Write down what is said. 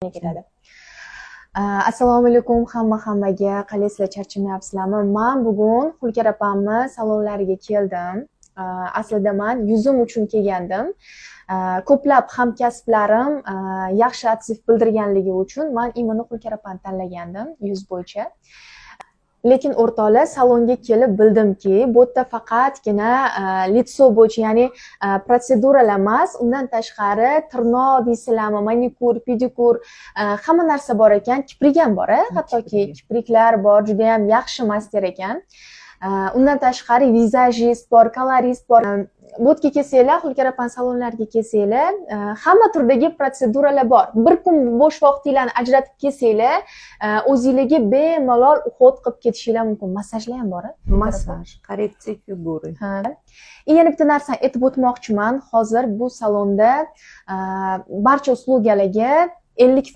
Ketadi. Assalomu alaykum hammaga, qalaysizlar, charchamayapsizlarmi? Man bugun Hulkar opamni salonlariga keldim. Aslida man yuzim uchun kelgandim. Ko'plab hamkasblarim yaxshi отзыв bildirganligi uchun man именно Hulkar opani tanlagandim yuz bo'yicha. Lekin, o'rtoqlar, salonga kelib bildimki, bu yerda faqatgina лицо bo'yicha, ya'ni protseduralar emas, undan tashqari tirnoq deysizlarmi, manikyur, pedikyur, hamma narsa bor ekan, kiprik ham bor, a, hattoki kipriklar bor, judayam yaxshi master ekan. Undan tashqari vizajist bor, kolorist bor. Bu yerga kelsanglar, Hulkar opani salonlariga kelsanglar, hamma turdagi protseduralar bor. Bir kun bo'sh vaqtinglarni ajratib kelsanglar, o'zinglarga bemalol уход qilib ketishinglar mumkin. Massajlar ham bor, a? Массаж, коррекция фигуры. Ha. И yana bitta narsani aytib o'tmoqchiman. Hozir bu salonda barcha услуга larga 50